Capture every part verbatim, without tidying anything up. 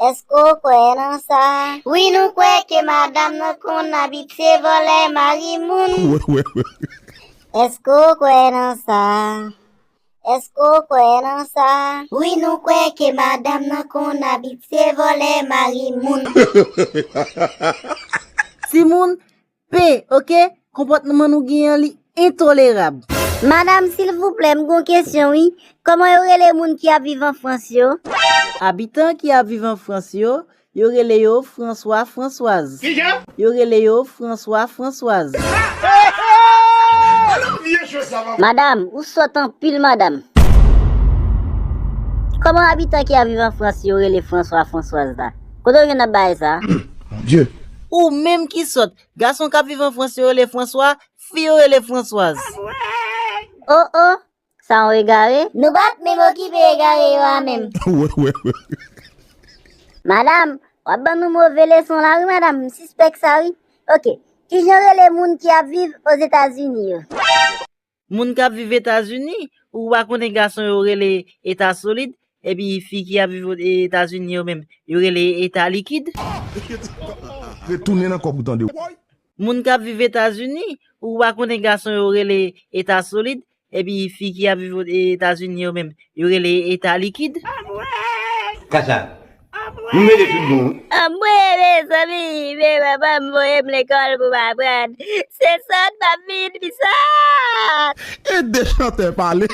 Èske w kwè nan sa? Wi, nou kwè ke madanm nan konn abitye vòlè mari moun. Wè, wè, wè. Èske w kwè nan sa? Èske w kwè nan sa? Wi, nou kwè ke madanm nan konn abitye vòlè mari moun. Timoun, pe, oke? Konpòtman nou genyen an, li entolerab. Madanm, silvouplè, m gon kesyon, wi. Kòman yo rele moun ki ap viv an Frans yo? Abitan ki ap viv an Frans yo, yo rele yo Franswa, Franswaz. Yo rele yo Franswa, Franswaz. Madanm, ou sòt anpil, madanm. Kòman abitan ki ap viv an Frans yo rele Franswa, Franswaz la? Kote w jwenn ap bagay sa? Ou menm ki sòt. Gason k ap viv an Frans yo rele Franswa, fi yo rele Franswaz. O, o, sa yon egare? Nou pa t menm okipe egare yo a menm. Wè, wè, wè. Madanm, w ap ban nou move leson la, wi, madanm. M sispèk sa, wi. Oke. Kijan yo rele moun ki ap viv Ozetazini yo? Moun k ap viv Etazini, ou pa konnen gason yo rele eta solid, epi fi ki ap viv Etazini yo menm, yo rele eta likid? Retounen nan kòb ou tande. Moun k ap viv Etazini, ou pa konnen gason yo rele eta solid, epi fi ki ap viv Etazini yo menm, yo rele eta likid? Kasa, nou mele tout bon wi. Anmwey, mezanmi, men manman m voye m lekòl pou m aprann. Se sòt m ap vin, pi sòt. E de chantè pale.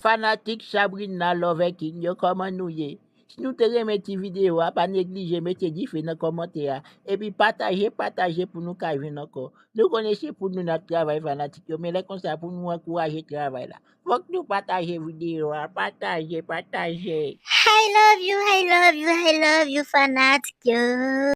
Fanatik Sabrina Lover King yo, kòman nou ye? Si nou te renmen ti videyo a, pa neglije mete dife nan kòmantè a, epi pataje, pataje pou nou ka jwenn ankò. Nou konnen se pou nou n ap travay fanatik yo, men lè konsa pou nou ankouraje travay la. Fòk nou pataje videyo a, pataje, pataje. I love you, I love you, I love you, fanatik yo.